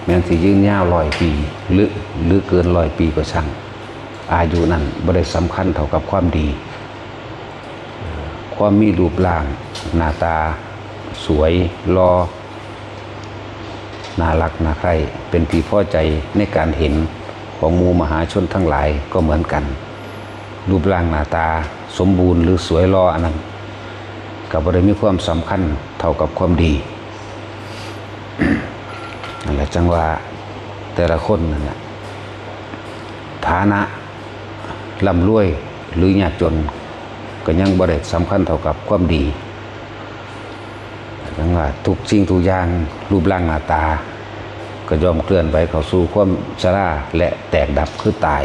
ແມ່ນຊິຢືນຍາວຮ້ອຍປີ ຫຼື ຫຼືເກີນຮ້ອຍປີກໍຊ່າງ, ອາຍຸນັ້ນບໍ່ໄດ້ສຳຄັນເທົ່າກັບຄວາມດີ. ຄວາມມີຮູບຮ່າງໜ້າຕາສວຍຫຼໍ່ ໜ້າຮັກໜ້າໃຄ່ ເປັນທີ່ພໍໃຈໃນການເຫັນຂອງໝູ່ມະຫາຊົນທັງຫຼາຍກໍເໝືອນກັນ. ຮູບຮ່າງໜ້າຕາສົມບູນ ຫຼື ສວຍຫຼໍ່ອັນນັ້ນ ກໍບໍ່ໄດ້ມີຄວາມສຳຄັນເທົ່າກັບຄວາມດີ. ນັ້ນແຫຼະ ຈັ່ງວ່າແຕ່ລະຄົນນັ້ນນະ ຖານະລ່ຳລວຍ ຫຼື ຍາກຈົນ ກໍຍັງບໍ່ໄດ້ສຳຄັນເທົ່າກັບຄວາມດີ. ຈັ່ງວ່າທຸກສິ່ງທຸກຢ່າງ ຮູບຮ່າງໜ້າຕາ ກໍຍ່ອມເຄື່ອນໄຫວເຂົ້າສູ່ຄວາມຊະລາ ແລະ ແຕກດັບ ຄືຕາຍ.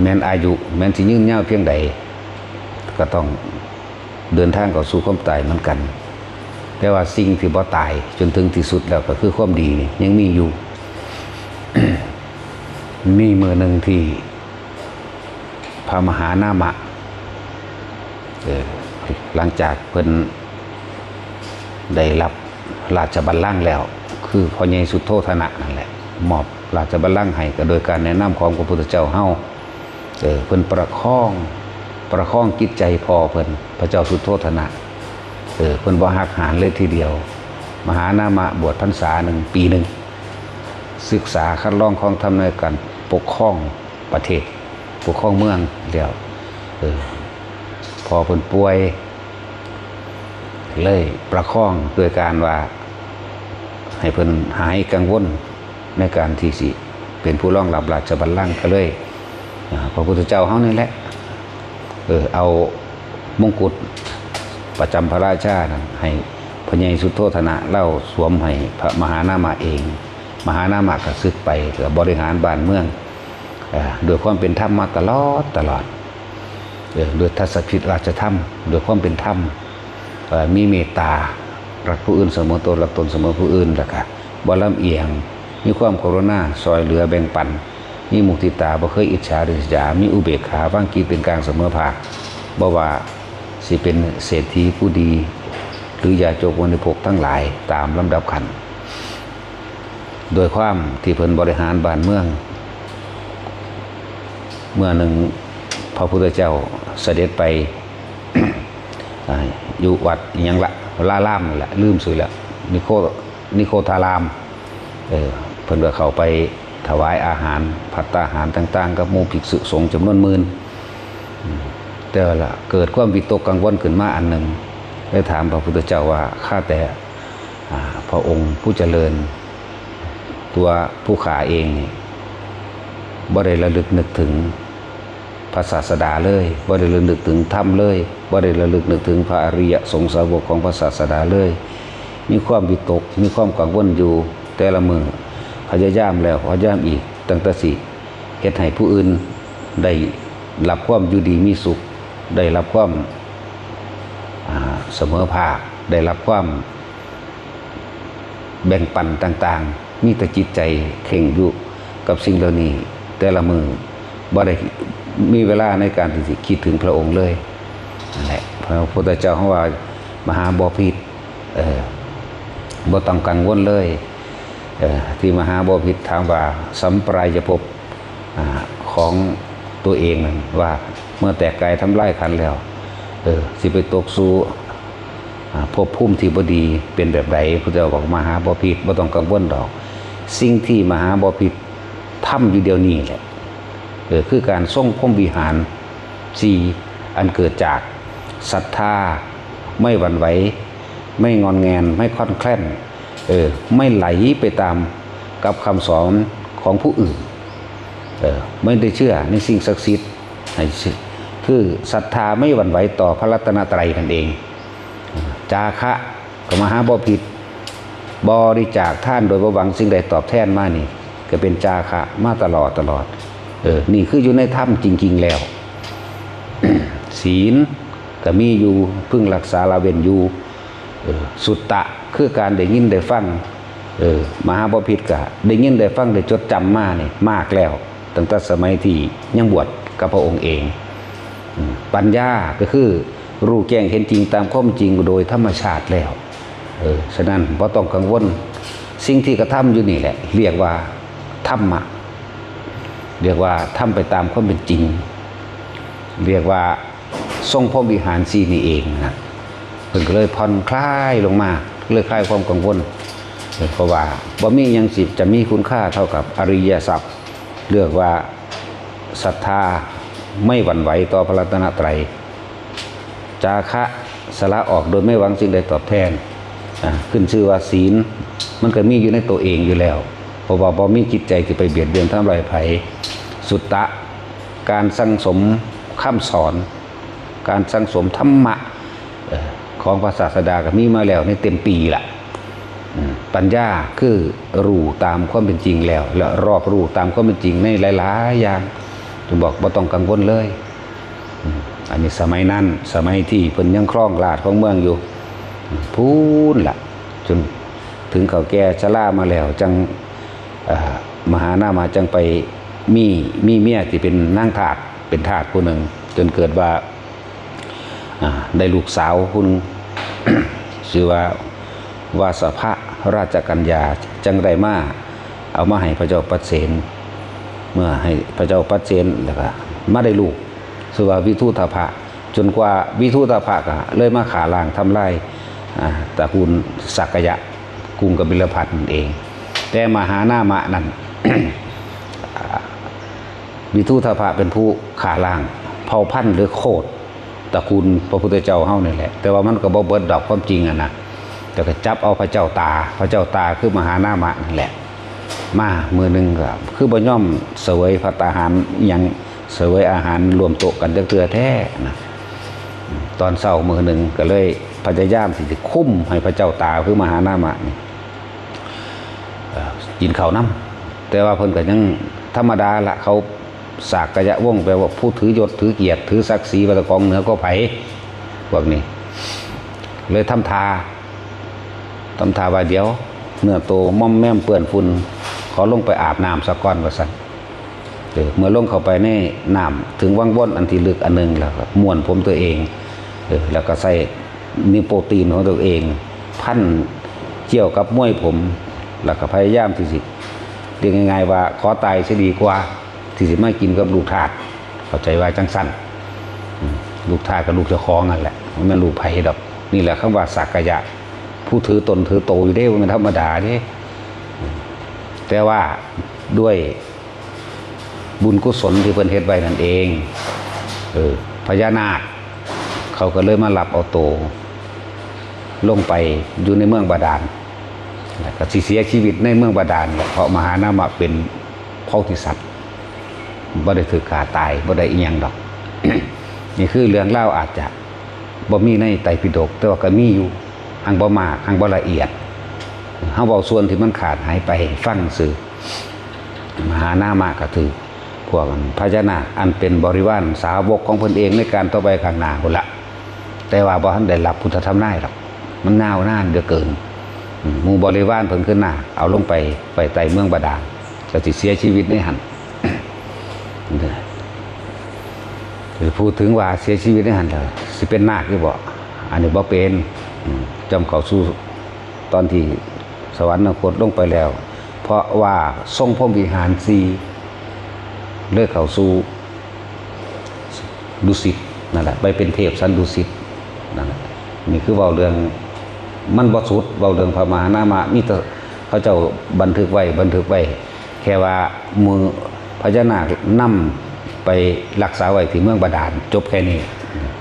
ແມ່ນອາຍຸແມ່ນຊິຍືນຍາວພຽງໃດ ກໍຕ້ອງເດີນທາງເຂົ້າສູ່ຄວາມຕາຍເໝືອນກັນ. ແຕ່ວ່າສິ່ງທີ່ບໍ່ຕາຍຈົນເຖິງທີ່ສຸດແລ້ວ ກໍຄືຄວາມດີນີ້ຍັງມີຢູ່. ມີມື້ໜຶ່ງທີ່ ພະມະຫານາມະ ເອີ ຫຼັງຈາກເພິ່ນໄດ້ຮັບລາຊະບັນລັງແລ້ວ ຄືພໍ່ໃຫຍ່ສຸດໂທທະນະນັ້ນແຫຼະ ມອບລາຊະບັນລັງໃຫ້ ກໍໂດຍການແນະນຳຂອງພະພຸດທະເຈົ້າເຮົາ. ເອີ ເພິ່ນປະຄອງ ປະຄອງຈິດໃຈພໍ່ເພິ່ນ ພະເຈົ້າສຸດໂທທະນະ. ເອີ ເພິ່ນບໍ່ຫັກຫານເລີຍທີດຽວ. ມະຫານາມະບວດພັນສາໜຶ່ງປີໜຶ່ງ ສຶກສາຄັດລອງຄອງທຳໃນການປົກຄອງ ປະເທດ ປົກຄອງເມືອງແລ້ວ. ເອີ ພໍ່ເພິ່ນປ່ວຍ ເລີຍປະຄອງໂດຍການວ່າໃຫ້ເພິ່ນຫາຍກັງວົນໃນການທີ່ຊິເປັນຜູ້ລອງຮັບລາຊະບັນລັງ. ກໍເລີຍ ອາ ພະພຸດທະເຈົ້າເຮົານີ້ແຫຼະ ເອີ ເອົາມົງກຸດປະຈຳພະລາຊານັ້ນໃຫ້ພໍ່ໃຫຍ່ສຸດໂທທະນະ ລາວສວມໃຫ້ພະມະຫານາມະເອງ. ມະຫານາມະກໍສຶກໄປ ກໍບໍລິຫານບ້ານເມືອງ ເອີ ດ້ວຍຄວາມເປັນທຳມາຕະຫຼອດ ຕະຫຼອດ ເອີ ດ້ວຍທັດສະພິດລາຊະທຳ ດ້ວຍຄວາມເປັນທຳ ເອີ ມີເມດຕາ ຮັກຜູ້ອື່ນສະເໝີຕົນ ລັກຕົນສະເໝີຜູ້ອື່ນ ແລ້ວກະບໍ່ລຳອຽງ ມີຄວາມກະລຸນາ ຊ່ອຍເຫຼືອແບ່ງປັນ ມີມຸທິຕາ ບໍ່ເຄີຍອິດສາລິສຍາ ມີອຸເບກຂາ ວາງຈິດເປັນກາງສະເໝີພາກ ບໍ່ວ່າຊິເປັນເສດຖີຜູ້ດີ ຫຼື ຍາຈົກບໍລິໂພກທັງຫຼາຍ ຕາມລຳດັບຂັ້ນ. ດ້ວຍຄວາມທີ່ເພິ່ນບໍລິຫານບ້ານເມືອງ ເມື່ອໜຶ່ງພະພຸດທະເຈົ້າສະເດັດໄປ ອາ ຢູ່ວັດອີ່ຫຍັງລະ ວະລາລາມນີ້ແຫຼະ ລືມຊື່ລະ ນິໂຄ ນິໂຄທາລາມ. ເອີ ເພິ່ນກໍເຂົ້າໄປຖວາຍອາຫານ ພັດຕາຫານຕ່າງໆ ກັບໝູ່ພິກສຸສົງຈຳນວນໝື່ນ. ອືມ ແຕ່ວ່າລະເກີດຄວາມວິຕົກກັງວົນຂຶ້ນມາອັນໜຶ່ງ ໄດ້ຖາມພະພຸດທະເຈົ້າວ່າ ຂ້າແຕ່ ອາ ພະອົງຜູ້ຈະເລີນ ຕົວຜູ້ຂ້າເອງນີ້ ບໍ່ໄດ້ລະລຶກນຶກເຖິງພະສາສະດາເລີຍ, ບໍ່ໄດ້ລະນຶກເຖິງທຳເລີຍ, ບໍ່ໄດ້ລະນຶກນຶກເຖິງພະອະລິຍະສົງສາວົກຂອງພະສາສະດາເລີຍ. ມີຄວາມວິຕົກ, ມີຄວາມກັງວົນຢູ່ແຕ່ລະມື້, ພະຍາຍາມແລ້ວພະຍາຍາມອີກ, ຕັ້ງແຕ່ຊິເຮັດໃຫ້ຜູ້ອື່ນໄດ້ຮັບຄວາມຢູ່ດີມີສຸກ, ໄດ້ຮັບຄວາມ ອາ ສະເໝີພາກ, ໄດ້ຮັບຄວາມ ແບ່ງປັນຕ່າງໆ ມີແຕ່ຈິດໃຈເຄັ່ງຢູ່ກັບສິ່ງເຫຼົ່ານີ້ແຕ່ລະມື້, ບໍ່ໄດ້ມີເວລາໃນການທີ່ຊິຄິດເຖິງພະອົງເລີຍ. ນັ້ນແຫຼະ ພະພຸດທະເຈົ້າເຮົາວ່າ ມະຫາບໍພິດ ເອີ ບໍ່ຕ້ອງກັງວົນເລີຍ ເອີ ທີ່ມະຫາບໍພິດຖາມວ່າ ສຳປະລາຍະພົບ ອາ ຂອງຕົວເອງນັ້ນວ່າ ເມື່ອແຕກກາຍທຳລາຍຂັນແລ້ວ ເອີ ຊິໄປຕົກສູ່ ອາ ພົບພູມທີ່ບໍ່ດີເປັນແບບໃດ? ພຸດທະເຈົ້າບອກ ມະຫາບໍພິດ ບໍ່ຕ້ອງກັງວົນດອກ. ສິ່ງທີ່ມະຫາບໍພິດທຳຢູ່ດຽວນີ້ແຫຼະ ເອີ ຄືການຊົງພົມວິຫານສີ່ ອັນເກີດຈາກສັດທາ ໄມ່ຫວັ່ນໄຫວ, ໄມ່ງອນແງນ, ໄມ່ຄອນແຄລນ, ເອີ ໄມ່ໄຫຼໄປຕາມກັບຄຳສອນຂອງຜູ້ອື່ນ, ເອີ ໄມ່ໄດ້ເຊື່ອໃນສິ່ງສັກສິດ, ໃຫ້ ຄືສັດທາໄມ່ຫວັ່ນໄຫວຕໍ່ພະລັດຕະນະໄຕນັ້ນເອງ. ຈາຄະ ກໍມະຫາບໍພິດ ບໍລິຈາກທານໂດຍບໍ່ຫວັງສິ່ງໃດຕອບແທນມານີ້ ກໍເປັນຈາຄະມາຕະຫຼອດ, ຕະຫຼອດ. ເອີ ນີ້ຄືຢູ່ໃນທຳຈິງໆແລ້ວ. ສີນກໍມີຢູ່, ເພິ່ງຮັກສາລະເວັ້ນຢູ່. ເອີ ສຸດຕະ ຄືການໄດ້ຍິນໄດ້ຟັງ. ເອີ ມະຫາບໍພິດກໍໄດ້ຍິນໄດ້ຟັງໄດ້ຈົດຈຳມານີ້ມາກແລ້ວ ຕັ້ງແຕ່ສະໄໝທີ່ຍັງບວດກັບພະອົງເອງ. ອາ ປັນຍາກໍຄືຮູ້ແຈ້ງເຫັນຈິງຕາມຄວາມຈິງໂດຍທຳມະຊາດແລ້ວ. ເອີ ສະນັ້ນບໍ່ຕ້ອງກັງວົນ ສິ່ງທີ່ກະທຳຢູ່ນີ້ແຫຼະ ຮຽກວ່າທຳມະ ຮຽກວ່າທຳໄປຕາມຄວາມເປັນຈິງ ຮຽກວ່າຊົງພົມວິຫານສີ່ນີ້ເອງນະ. ເພິ່ນກໍເລີຍຜ່ອນຄລາຍລົງມາ ເລີຍຄາຍຄວາມກັງວົນ ເພາະວ່າບໍ່ມີຫຍັງຊິຈະມີຄຸນຄ່າເທົ່າກັບອະລິຍະຊັບ ເອີ້ນວ່າສັດທາໄມ່ຫວັ່ນໄຫວຕໍ່ພະລັດຕະນະໄຕ. ຈາຄະ ສະຫຼະອອກໂດຍໄມ່ຫວັງສິ່ງໃດຕອບແທນ. ອາ ຂຶ້ນຊື່ວ່າສີນ ມັນກໍມີຢູ່ໃນໂຕເອງຢູ່ແລ້ວ ເພາະວ່າບໍ່ມີຈິດໃຈທີ່ໄປບຽດບຽນທຳລາຍໃຜ. ສຸດຕະ ການສັ່ງສົມຄຳສອນ ການສັ່ງສົມທຳມະ ເອີ ຂອງພະສາສະດາກໍມີມາແລ້ວໃນເຕັມປີລະ. ອາ ປັນຍາ ຄືຮູ້ຕາມຄວາມເປັນຈິງແລ້ວ ແລະ ຮອບຮູ້ຕາມຄວາມເປັນຈິງໃນຫຼາຍໆຢ່າງ ຈຶ່ງບອກບໍ່ຕ້ອງກັງວົນເລີຍ. ອາ ອັນນີ້ສະໄໝນັ້ນ ສະໄໝທີ່ເພິ່ນຍັງຄອງລາດຄອງເມືອງຢູ່ ອາ ພຸ້ນລະ ຈົນເຖິງເຖົ້າແກ່ຊະລາມາແລ້ວ ຈັ່ງ ເອີ ມະຫານາມະຈັ່ງໄປມີ ມີເມຍທີ່ເປັນນາງທາດ ເປັນທາດຜູ້ໜຶ່ງ ຈົນເກີດວ່າ ອາ ໄດ້ລູກສາວຜູ້ໜຶ່ງ ຊື່ວ່າ ວາສະພະ ຣາຊະກັນຍາ ຈັ່ງໄດ້ມາ ເອົາມາໃຫ້ພະເຈົ້າປັດເສນ ເມື່ອໃຫ້ພະເຈົ້າປັດເສນ ແລ້ວກໍມາໄດ້ລູກ ຊື່ວ່າວິທຸດທະພະ ຈົນກວ່າວິທຸດທະພະກໍເລີຍມາຂ້າລ້າງທຳລາຍ ອາ ຕະກູນສັກກະຍະ ກຸງກະບິລະພັດນັ້ນເອງ. ແຕ່ມະຫານາມະນັ້ນ ອາ ວິທຸດທະພະເປັນຜູ້ຂ້າລ້າງເຜົ່າພັນ ຫຼື ໂຄດ ຕະກູນພະພຸດທະເຈົ້າເຮົານີ້ແຫຼະ ແຕ່ວ່າມັນກໍບໍ່ເບິດດອກຄວາມຈິງຫັ້ນນະ ແຕ່ກໍຈັບເອົາພະເຈົ້າຕາ ພະເຈົ້າຕາຄືມະຫານາມະນັ້ນແຫຼະ ມາມື້ໜຶ່ງກໍຄືບໍ່ຍອມສະເຫວີຍພັດຕາຫານອີ່ຫຍັງ ສະເຫວີຍອາຫານລວມໂຕະກັນຈັກເທື່ອແທ້ນະ. ຕອນເຊົ້າມື້ໜຶ່ງກໍເລີຍພະຍາຍາມທີ່ຊິຄຸມໃຫ້ພະເຈົ້າຕາຄືມະຫານາມະນີ້ ເອີ ກິນເຂົ້ານຳ ແຕ່ວ່າເພິ່ນກໍຍັງທຳມະດາລະ ເຂົາສາກກະຍະວົງ ແປວ່າຜູ້ຖືຍົດຖືກຽດ ຖືສັກສີ ວ່າເຈົ້າຂອງເໜືອກວ່າໃຜ ພວກນີ້ເລີຍທຳທ່າ ທຳທ່າວ່າ ດຽວ ເນື້ອໂຕມອມແມມເປື້ອນຝຸ່ນ ຂໍລົງໄປອາບນ້ຳສາກ່ອນ ວ່າຊັ້ນ. ເອີ ເມື່ອລົງເຂົ້າໄປໃນນ້ຳເຖິງວັງວົນອັນທີ່ເລິກອັນໜຶ່ງ ແລ້ວກໍມ້ວນຜົມຕົວເອງ ເອີ ແລ້ວກໍໃສ່ ນິ້ວໂປ້ຕີນຂອງຕົວເອງ ພັນກ່ຽວກັບມວຍຜົມ ແລ້ວກໍພະຍາຍາມທີ່ຊິ ເອີ້ນງ່າຍໆວ່າຂໍຕາຍເສຍດີກວ່າ ທີ່ຊິມາກິນກັບລູກທາດ ເຂົ້າໃຈວ່າຈັ່ງຊັ້ນ. ອາ ລູກທາດກໍລູກເຈົ້າຂອງນັ້ນແຫຼະ ບໍ່ແມ່ນລູກໃຜດອກ. ນີ້ແຫຼະຄຳວ່າສັກກະຍະ ຜູ້ຖືຕົນຖືໂຕຢູ່ເດ້ ບໍ່ແມ່ນທຳມະດາເດ້. ອາ ແຕ່ວ່າດ້ວຍ ບຸນກຸສົນທີ່ເພິ່ນເຮັດໄວ້ນັ້ນເອງ ເອີ ພະຍານາກເຂົາກໍເລີຍມາຮັບເອົາໂຕລົງໄປຢູ່ໃນເມືອງບາດານ ແລ້ວກໍຊິເສຍຊີວິດໃນເມືອງບາດານ ເພາະມະຫານາມະເປັນໂພທິສັດ ບໍ່ໄດ້ຖືກຂ້າຕາຍ ບໍ່ໄດ້ອີ່ຫຍັງດອກ. ນີ້ຄືເລື່ອງລາວອາດຈະບໍ່ມີໃນໄຕປິດົກ ແຕ່ວ່າກໍມີຢູ່ ຮັ່ງບໍ່ມາກ ຮັ່ງບໍ່ລະອຽດ ເຮົາເວົ້າສ່ວນທີ່ມັນຂາດຫາຍໄປໃຫ້ຟັງຊື່. ມະຫານາມະກໍຖືກພວກພະຍານາກອັນເປັນບໍລິວານສາວົກຂອງເພິ່ນເອງໃນການຕໍ່ໄປຂ້າງໜ້າພຸ້ນລະ ແຕ່ວ່າບໍ່ທັນໄດ້ຮັບພຸດທະທຳນາຍດອກ ມັນຍາວນານເຫຼືອເກີນ. ອາ ໝູ່ບໍລິວານເພິ່ນຄືນາກ ເອົາລົງໄປໄວ້ໃຕ້ເມືອງບາດານ ກໍຊິເສຍຊີວິດໃນຫັ້ນ. ເອີ ເອີ ເວົ້າເຖິງວ່າເສຍຊີວິດໃນຫັ້ນລະ ຊິເປັນນາກຢູ່ບໍ່? ອັນນີ້ບໍ່ເປັນ. ອາ ຈອມເຂົ້າສູ່ ຕອນທີ່ສະຫວັນນະຄົດລົງໄປແລ້ວ ເພາະວ່າຊົງພົມວິຫານສີ່ ເລີຍເຂົ້າສູ່ດຸສິດນັ້ນແຫຼະ ໄປເປັນເທບຊັ້ນດຸສິດນັ້ນແຫຼະ. ນີ້ຄືເວົ້າເລື່ອງ ມັນບໍ່ສຸດ ເວົ້າເລື່ອງພະມະຫານາມະ ມີແຕ່ເຂົາເຈົ້າບັນທຶກໄວ້ ບັນທຶກໄວ້ ແຄ່ວ່າມື້ພະຍານາກນຳໄປຮັກສາໄວ້ທີ່ເມືອງບາດານ ຈົບແຄ່ນີ້.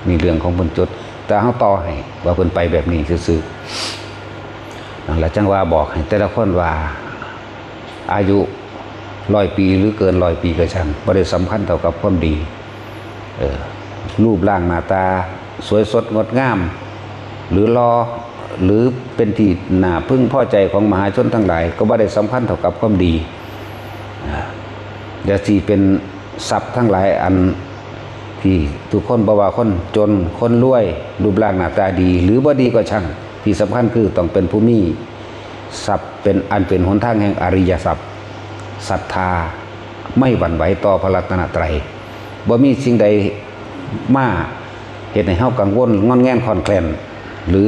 ນີ້ເລື່ອງຂອງເພິ່ນຈົດ ແຕ່ເຮົາຕໍ່ໃຫ້ວ່າເພິ່ນໄປແບບນີ້ຊື່ໆ. ນັ້ນລະ ຈັ່ງວ່າບອກໃຫ້ແຕ່ລະຄົນວ່າ ອາຍຸຮ້ອຍປີ ຫຼື ເກີນຮ້ອຍປີກໍຊ່າງ ບໍ່ໄດ້ສຳຄັນເທົ່າກັບຄວາມດີ. ເອີ ຮູບຮ່າງໜ້າຕາສວຍສົດງົດງາມ ຫຼື ຫຼໍ່ ຫຼື ເປັນທີ່ໜ້າເພິ່ງພໍໃຈຂອງມະຫາຊົນທັງຫຼາຍ ກໍບໍ່ໄດ້ສຳຄັນເທົ່າກັບຄວາມດີ. ອາ ຢ່າຊິເປັນຊັບທັງຫຼາຍອັນທີ່ທຸກຄົນ ບໍ່ວ່າຄົນຈົນ ຄົນລວຍ ຮູບຮ່າງໜ້າຕາດີ ຫຼື ບໍ່ດີກໍຊ່າງ ທີ່ສຳຄັນຄືຕ້ອງເປັນຜູ້ມີຊັບ ເປັນອັນເປັນຫົນທາງແຫ່ງອະລິຍະຊັບ ສັດທາໄມ່ຫວັ່ນໄຫວຕໍ່ພະລັດຕະນະໄຕ. ບໍ່ມີສິ່ງໃດມາເຮັດໃຫ້ເຮົາກັງວົນງອນແງນຄອນແຄລນ ຫຼື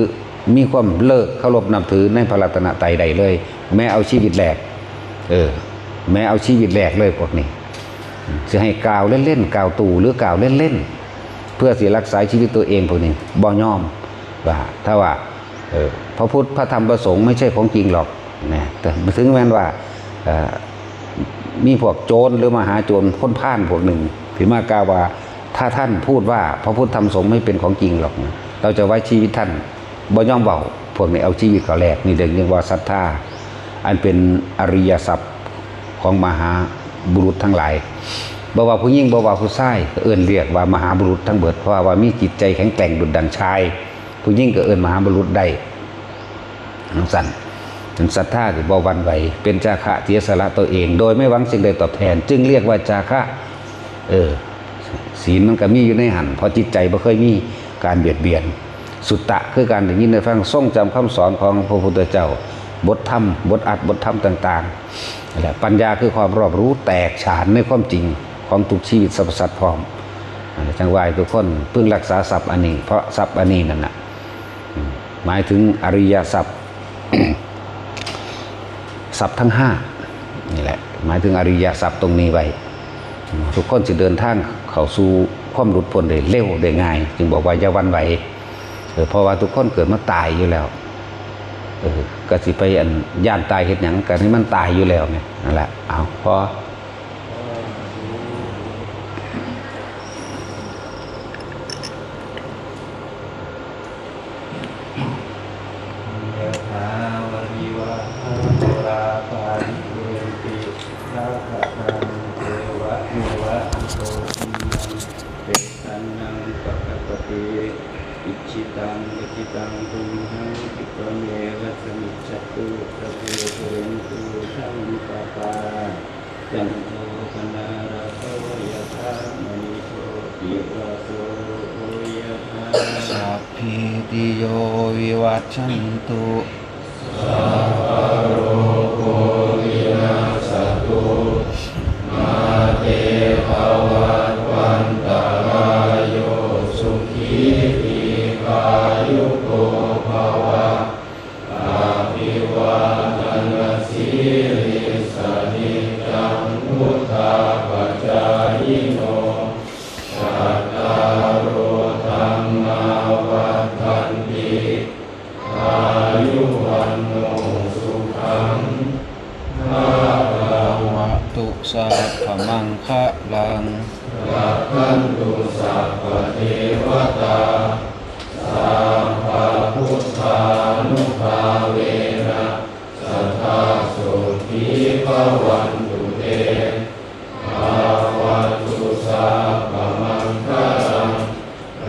ມີຄວາມເລີກເຄົາລົບນັບຖືໃນພະລັດຕະນະໄຕໄດ້ເລີຍ. ແມ້ເອົາຊີວິດແລກ ເອີ ແມ້ເອົາຊີວິດແລກເລີຍພວກນີ້ ຊິໃຫ້ກ່າວເລ່ນໆ ກ່າວຕູ້ ຫຼືກ່າວເລ່ນໆ ເພື່ອຊິຮັກສາຊີວິດຕົວເອງ ພວກນີ້ບໍ່ຍອມ ວ່າ ຖ້າວ່າ ເອີ ພະພຸດ ພະທຳ ພະສົງ ໄມ່ໃຊ່ຂອງຈິງຫຼອກນະ. ແຕ່ເຖິງແມ່ນວ່າ ເອີ ມີພວກໂຈນ ຫຼືມະຫາໂຈນ ຄົນພານພວກໜຶ່ງ ທີ່ມາກ່າວວ່າ ຖ້າທ່านพูดว่าพระพุทธธรรมสงฆ์ไม่เป็นของจริงหรอกนะ เราจะไว้ชีวิตท่าน ບໍ່ຍອມເວົ້າ ພວກນີ້ເອົາຊີວິດເຂົາແລກ ນີ້ເອີ້ນວ່າສັດທາ ອັນເປັນອະລິຍະຊັບຂອງມະຫາບຸລຸດທັງຫຼາຍ ບໍ່ວ່າຜູ້ຍິງ ບໍ່ວ່າຜູ້ຊາຍ ເອີ້ນ ເອີ້ນວ່າມະຫາບຸລຸດທັງເບິດ ເພາະວ່າມີຈິດໃຈແຂງແກຮ່ງດຸດດັ່ງຊາຍ ຜູ້ຍິງກໍເອີ້ນມະຫາບຸລຸດໄດ້ ຈັ່ງຊັ້ນ ເປັນສັດທາທີ່ບໍ່ຫວັ່ນໄຫວ ເປັນຈາຄະ ເສຍສະຫຼະຕົວເອງໂດຍໄມ່ຫວັງສິ່ງໃດຕອບແທນ ຈຶ່ງເອີ້ນວ່າຈາຄະ. ເອີ ສີນມັນກໍມີຢູ່ໃນຫັ້ນ ເພາະຈິດໃຈບໍ່ເຄີຍມີການບຽດບຽນ. ສຸຕະ ຄືການໄດ້ຍິນໄດ້ຟັງ ຊົງຈຳຄຳສອນຂອງພະພຸດທະເຈົ້າ ບົດທຳ ບົດອັດ ບົດທຳຕ່າງໆ ແລະ ປັນຍາ ຄືຄວາມຮອບຮູ້ແຕກສານໃນຄວາມຈິງຂອງທຸກຊີວິດສັບພະສັດພ້ອມ. ຈັ່ງວ່າໃຫ້ທຸກຄົນເພິ່ງຮັກສາຊັບອັນນີ້ ເພາະຊັບອັນນີ້ນັ້ນນະ ໝາຍເຖິງອະລິຍະຊັບ ຊັບທັງຫ້ານີ້ແຫຼະ ໝາຍເຖິງອະລິຍະຊັບຕົງນີ້ໄວ້ ທຸກຄົນຊິເດີນທາງເຂົ້າສູ່ຄວາມຫຼຸດພົ້ນໄດ້ເລັວໄດ້ງ່າຍ ຈຶ່ງບອກວ່າຢ່າຫວັ່ນໄຫວ ເພາະວ່າທຸກຄົນເກີດມາຕາຍຢູ່ແລ້ວ ກໍຊິໄປ ອັນ ຢ້ານຕາຍເຮັດຫຍັງ ກໍໃຫ້ມັນຕາຍຢູ່ແລ້ວແໝ່ ນັ້ນແຫຼະ ເອົາ ພໍ. Yathā vārivahā pūrā paripūrenti sāgaraṃ, evameva ito dinnaṃ petānaṃ upakappati. Icchitaṃ patthitaṃ tumhaṃ khippameva samijjhatu, sabbe pūrentu saṅkappā, cando paṇṇaraso yathā, maṇi jotiraso yathā. Sabbītiyo vivajjantu, sabbarogo vinassatu, mā te bhavatvantarāyo, sukhī dīghāyuko bhava. Abhivādanasīlissa niccaṃ vuḍḍhāpacāyino, cattāro dhammā vaḍḍhanti, āyu vaṇṇo sukhaṃ balaṃ. Bhavatu sabbamaṅgalaṃ, rakkhantu sabbadevatā, sabbabuddhānubhāvena, sadā sotthī bhavantu te. Bhavatu sabbamaṅgalaṃ,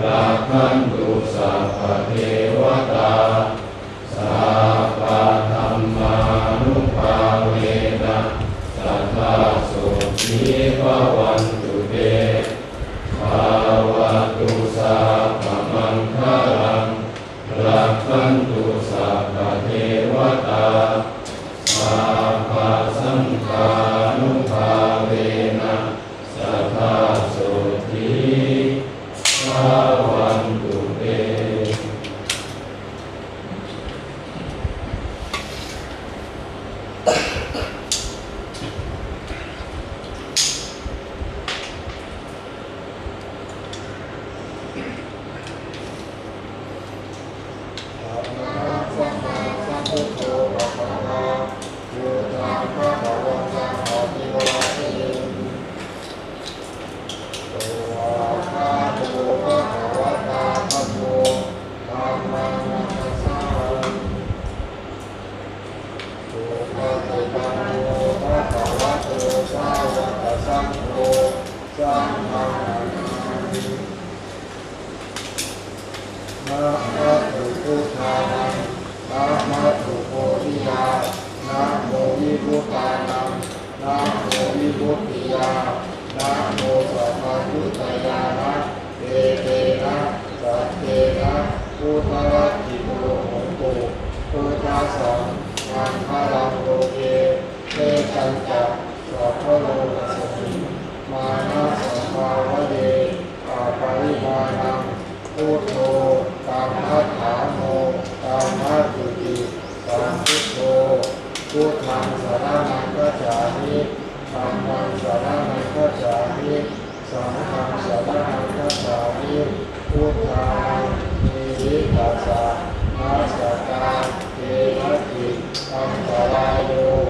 rakkhantu sabbadevatā, sabbadhammānubhāvena, sadā sotthī bhavantu te. Bhavatu sabbamaṅgalaṃ, rakkhantu sabbadevatā, sabbasaṅghānubhāvena, sadā sotthī bhavantu te. Arahaṃ sammāsambuddho bhagavā, buddhaṃ bhagavantaṃ abhivādemi. Svākkhāto bhagavatā dhammo, dhammaṃ namassāmi. Supaṭipanno bhagavato sāvakasaṅgho, saṅghaṃ namāmi. Namatthu buddhānaṃ, namatthu bodhiyā, namo vibhūtānaṃ, namo vibhūtiyā, namo sabbaññutañāṇa etena saccena buddharattiṃ hotu. Buddhassaṃ maṅgalaṃ loke, mettañca sabbalokasmiṃ, mānasaṃ bhāvaye aparimāṇaṃ. Buddho dhammadhāmo dhammadditi saṅghuddho, Buddhaṃ saraṇaṃ gacchāmi. Dhammaṃ saraṇaṃ gacchāmi. Saṅghaṃ saraṇaṃ gacchāmi. Buddhānaṃ jīvitassa nassatāti, natthi antarāyo